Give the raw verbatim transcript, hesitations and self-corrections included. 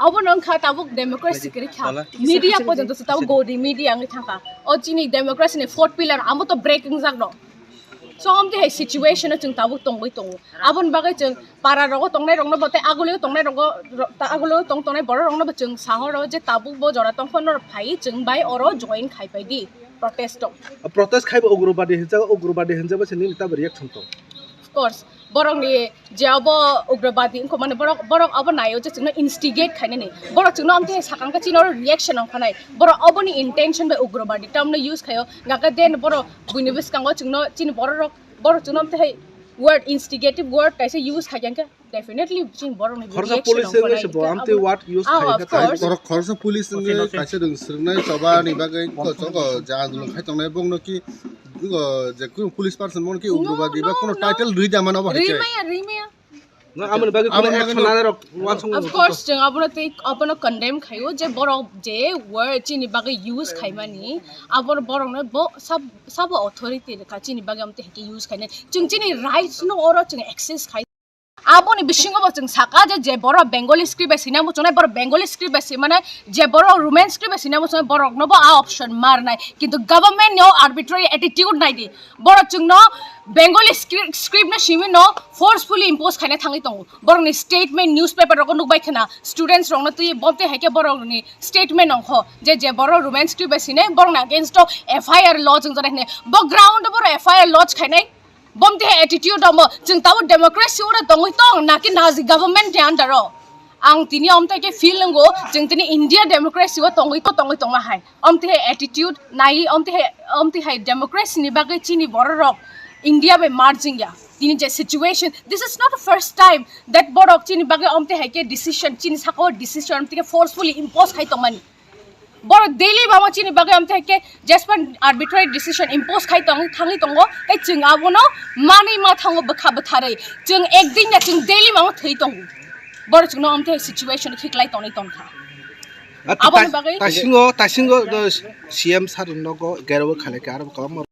Obo no wngkha tabuk democracy kwrwi kha. Media porjonto se tabuk godi media wngwi thangkha. O chini democracy ni fourth pillar amo to break wngjak no. So amtwi hai situation o chwng tabuk tongwi tongo. Aboni bagwi chwng para rogo tongnai rokno bo tei agulio tongnai rogo ro-, ta-, agulio tong tongnai borok rokno bo chwng sahoro je tabuk bo jora tongkha no phai chwng bai oro join khai pai di protest o. Protest khai bo ugrobadi hinjak, ugrobadi hinjak bo se nini tabo reaction tong? Of course, borok ni je abo ugrobadi wngkha mani borok, borok abo naio je chwngno instigate khainani. Borok chwngno amtwi sakang khe chini oro reaction wngkha nai. Borok oboni intention bai ugrobadi term no use khaio. Gaka den borok buini bwskango chwngno chini borok rok, borok chwngno amtwi hai word, instigative word kaisa use khai khe definitely chini borok ni Khoroksa reaction police wngkha wngwi nai. Se bo amtwi word use Ah, khai of khe tai. Course. Borok khoroksa police wngwi kaisa rwng swrwngnai choba ni bagwi ko chongo je andolon khai tongnai bongno ki, uh, je police person bongno ki ugrobadi ba no, kono no. Title rwi da mano bo hai khe. Rimaya, rimaya. No, amoni bagwi kono action nana rok wansong. Of course, chwng abono tei abono condemn khaio je borok je word chini bagwi use khaimani, abo borokno bo sab-, sabo authority rwkha chini bagwi amtwi hai khe use khainai. Chwng chini rights no oro chwng access khai. Aboni bisingo bo chwng saka je, je borok Bengali script bai swina muchungnai, borok Bengali script bai swimana, je borok Roman script bai swina muchungnai, borokno bo a option marnai. Kintu government ni o arbitrary attitude naidi. Borok chwngno Bengali script, script no simi no forcefully impose khaina thangwi tongo. Borokni statement newspaper rogo nukbai khna, students rokno twi bomte haikhe borokni statement ongkho je, je borok Roman script bai sinai borokni against o F I R lodge wngjaknai hwnwi. Bo ground o borok F I R lodge khainai. Bomte hai attitude omo chwng tabuk democracy oro tongwi tong naki Nazi government ni under o? Ang tini omte ke feel nungo chwng tini India democracy o tongwi to tongwi tongma hai. Omte hai attitude nai, omte hai, omte hai democracy ni bagwi chini borok rok India bai marjing ya. Tini je situation, this is not the first time that borok chini bagwi omte hai ke decision, chini saka o decision omte ke forcefully impose khai tongmani. Borok daily bamo chini bagwi amtwi hai khe jespan arbitrary decision impose khai tong, thangwi tongo, tei chwng abono manwi ma thango bwkha bwtharwi. Chwng ekdin ya chwng daily mamo thwi tongo. Borok chwngno amtwi hai situation khiklai tongwi tongkha. Aboni bagwi taisingo, taisingo, uh, C M sir nogo gero khalai khe aro kwbangma